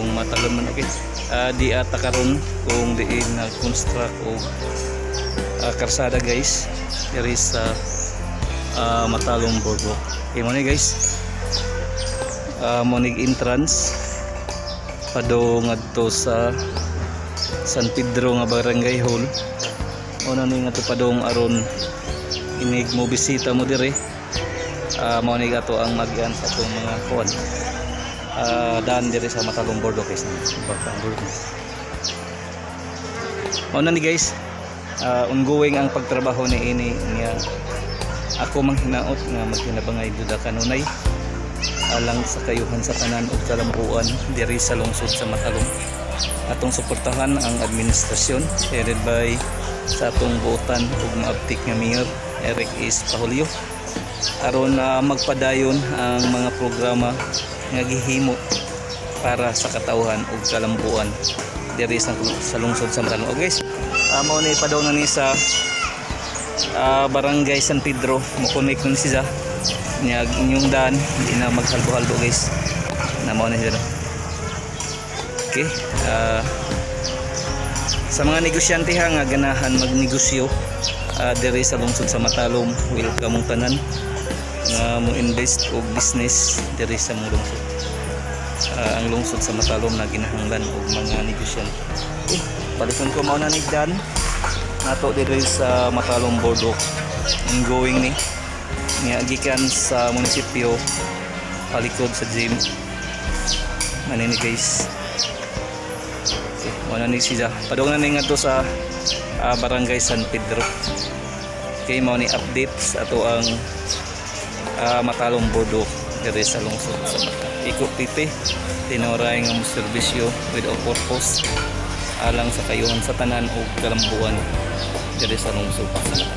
Kung matalon man, okay. Di ata karon kung diin nag-construct og karsada, guys, diri sa Matalom Boardwalk. Okay mo ni, guys. Mo nig entrance padung ngadto sa San Pedro nga Barangay Hall. Una ni nga to padung aron inig mo bisita mo dire. Mao ni ato ang magian sa atong mga kuan. Daan dire sa Matalom Boardwalk, guys. Baka ang boardwalk. Mao na ni, guys. Ongoing ang pagtrabaho ni ini nga ako manghinaot nga maghinabangay duda kanunay alang sa kayuhan sa tanan ug kalambuan diri sa lungsod sa Matalom. Atong suportahan ang administrasyon headed by sa atong buotan ug maabtik nga Mayor Eric S. Pahulyo aron na magpadayon ang mga programa nga gihimo para sa katawhan ug kalambuan diri sa lungsod sa Matalom. Okay guys, mao ni padung na ni sa Barangay San Pedro. Mo connect nun siya niya inyong daan, hindi na maghalbo-halbo, guys, na mao na siya. Okay, sa mga negosyante ha nga ganahan magnegosyo diri sa lungsod sa Matalom, welcome mong tanan nga mo invest og business diri sa mong lungsod. Ang lungsod sa Matalom na ginahanglan og mga negosyante. Okay, balikon ko. Mao na ni dan nato diri sa Matalom Boardwalk. Ongoing ni nga gikan sa munisipyo palikod sa gym ani ni, guys. Okay, mao na ni siya padung na ni ngadto sa Barangay San Pedro. Okay, mao ni updates ato ang Matalom Boardwalk diri sa lungsod sa Matalom. Iko TV, tinuray nga mo serbisyo without purpose alang sa kayuhan sa tanan ug kalambuan diri sa lungsod sa Matalom.